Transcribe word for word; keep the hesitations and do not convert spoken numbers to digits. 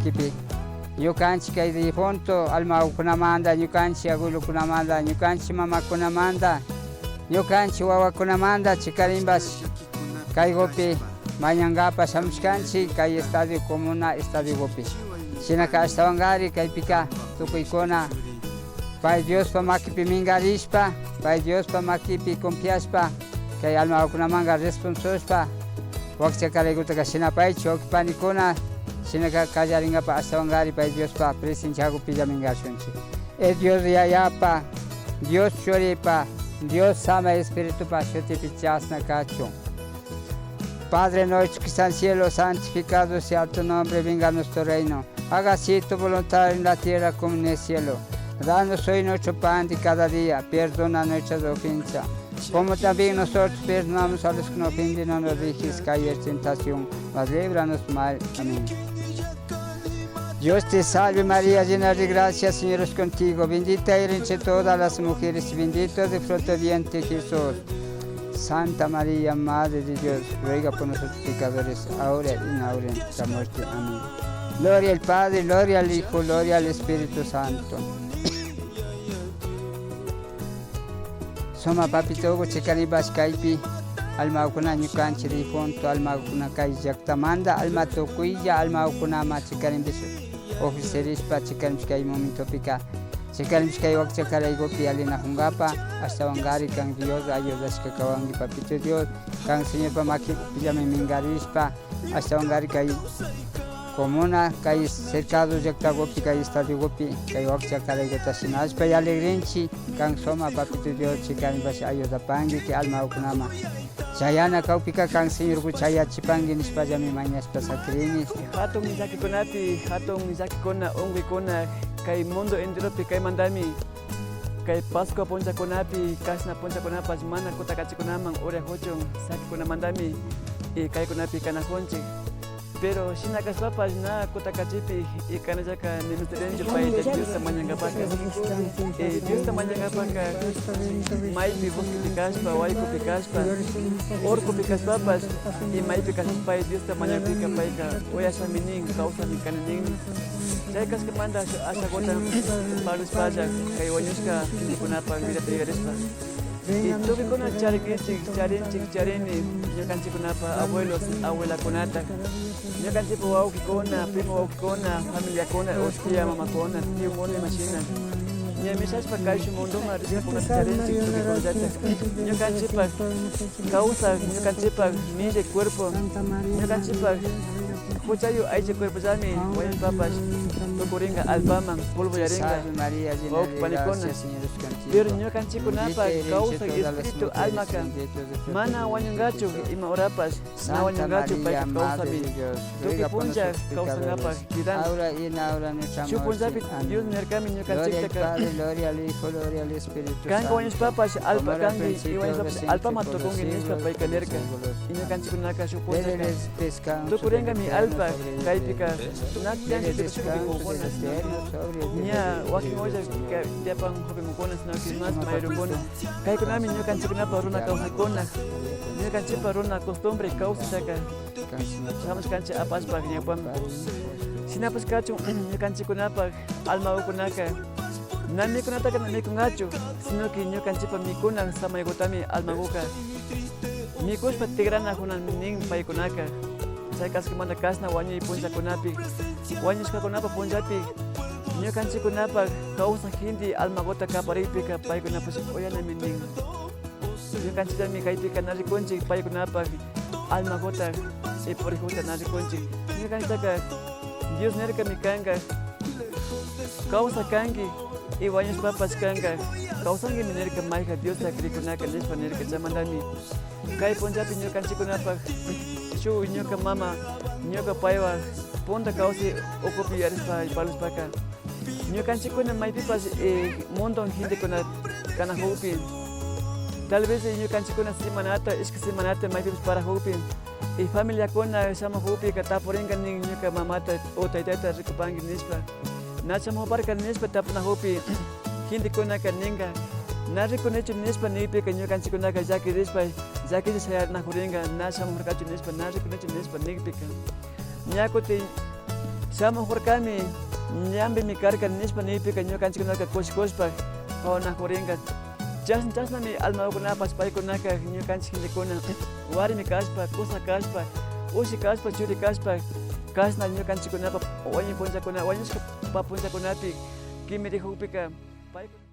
makipi. Ñukanchik kay difunto almagukunamanta, ñukanchik abuelokunamanta, ñukanchik mamakunamanta, ñukanchik wawakunamanta chikarinpash kaygupi mañankapak shamushkanchik, kay estadio comuna estadiogupi. Shinaka ashtawankari kaypika tukuykuna pay Diospa makipi mingarishpa, pay Diospa makipi confiashpa, kay almagukunamanka responsoshpa, wakcha karaygutaka shinapaychu, wawki panikuna, shinaka kallarinkapak ashtawankari pay Diospa presenciagupilla mingashunchik. E Dios Yayapa, Dios Churipa, Dios Samay Espiritupa shutipi chashna kachun. Padre nuestro que está en el cielo, santificado sea tu nombre, venga a nuestro reino. Hágase tu voluntad en la tierra como en el cielo. Danos hoy nuestro pan de cada día. Perdona nuestras ofensas, como también nosotros perdonamos a los que nos ofenden. No nos dejes caer en tentación, mas líbranos del mal. Amén. Dios te salve María, llena de gracia, Señor es contigo. Bendita eres entre todas las mujeres, y bendito es el fruto de tu vientre Jesús. Santa María, Madre de Dios, ruega por nosotros pecadores, ahora y en la hora de nuestra muerte. Amén. Gloria al Padre, gloria al Hijo, gloria al Espíritu Santo. Sumak papitugu chikarinpash kaypi, almagukuna ñukanchik difunto almagukuna kay llaktamanta alma tukuylla almagukunaman chikarinpish ofrecerishpa chikarinpish kay momentopika. Chikarinpish kay wakcha karaygupi yalinakunkapa, ashtawankari kan Dios ayudashka kawanki, papito Dios, kan Señorpa makipillami mingarishpa, ashtawankari kay comuna, kay cercado llaktagupi, kay estadiogupi, kay wakcha karayguta shinashpa yaligrinchik, kan sumak papito Dios chikarinpash ayudapanki kay almagukunaman. Chayana kakpika kan Señorku chayachipanki nishpallami mañashpa sakirini. Hatun llakikunapi, hatun llakikuna, unkuykuna kay mundo enteropi kaymantami, kay Pascua punchakunapi, kashna punchakunapash mana kutakachikunaman urayakuchun sakikunamantami, eh, kaykunapi kanakunchik. Pero shina kashpapash na kutakachipi, y kanallaka ni misterenchu payta Diosta mañankapaka. Eh, Diosta mañankapaka maypi bosquepi kashpa, waykupi kashpa, urkupi kashpapash, y maypi kashpapash pay Diosta mañakpika payka uyashami nin, kawsami kani nin. Chay kashkamanta asha-, ashaguta parlashpalla kay wañushka gentekunapa vidata yuyarispa. Y tukuykuna charinkichik, charinchik, charini ñukanchikkunapa abuelos, abuelakunata, ñukanchikpa wawkikuna, primo wawkikuna, familiakuna, o tía mamakuna, tiyokuna imashina. Ña mishashpa kayshuk mundoma rishkakunata charinchik tukuykunallata. Ñukanchikpa kawsak, ñukanchikpa millay cuerpo, ñukanchikpa huchayuk aycha cuerpollami wañushpapash tukurinka allpaman, polvo yarinka, wawki panikuna. Pero ñukanchikkunapa kawsak espíritu almaka mana wañunkachu ima horapash, na wañunkachu, payka kawsami. Tukuy puncha kawsankapak kidan. Shuk punllapi Dios nirkami ñukanchiktaka, kanka wañushpapash allpa kanki y wañushpapash allpama tukunki nishpa payka nirka. Y ñukanchikkunaka shuk punchaka tukurinkami allpa kaypika, na tiyanchik shuk jovenkuna, ña wakin olla tiyapan jovenkuna, sino que más mayorkuna. Kaykunami ñukanchikkunapa runa kawsaykuna, ñukanchikpa runa costumbre kawsaytaka shamushkanchik apashpa ñawpaman. Shinapash kachun ñukanchikkunapa almagukunaka na mikunataka na mikunkachu, sino que ñukanchikpa mikuna samaykutami almaguka mikushpa tikranakunan nin paykunaka. Chay kashkamanta kashna wañuy punllakunapi, wañushkakunapa punllapi ñukanchikkunapa kawsak gente almaguta kaparikpika paykunapash uyanami nin. Ñukanchikllami kaypika na rikunchik paykunapa almaguta y purikuta na rikunchik. Ñukanchiktaka Dios nirkami kanka, kawsak kanki y wañushpapash kanka, kawsankimi nirka mayka Diosta krikunaka nishpa nirka. Chaymantami kay punllapi ñukanchikkunapak shuk ñuka mama, ñuka paypak punta kawsay ukupi yuyarishpa y parlashpaka, ñukanchikkuna maypipash, eh, mundon gentekuna kanakukpi, tal vez, eh, ñukanchikkuna semanata, ishkay semanata maypipash parakukpi, y familiakuna shamukukpika tapurinka nin, ñuka mamata o taytata rikupanki nishpa, na shamuparka nishpa tapunakukpi, gentekunaka ninka, na rikunichu nishpa nikpika ñukanchikkunaka llakirishpa, llakilla shayarinakurinka, na shamurkachu nishpa, na rikunichu nishpa nikpika. Ña kutin Shamukurkami, ñanpimi karka nishpa nikpika ñukanchikkunaka kushikushpa pawanakurinka. Chashna, chashnami almakunapash paykunaka ñukanchik gentekuna warmi kashpa, kusa kashpa, ushi kashpa, churi kashpa, kashna ñukanchikkunapa wañuy punllakuna, wañushka punllakunapi kimirikukpika paykuna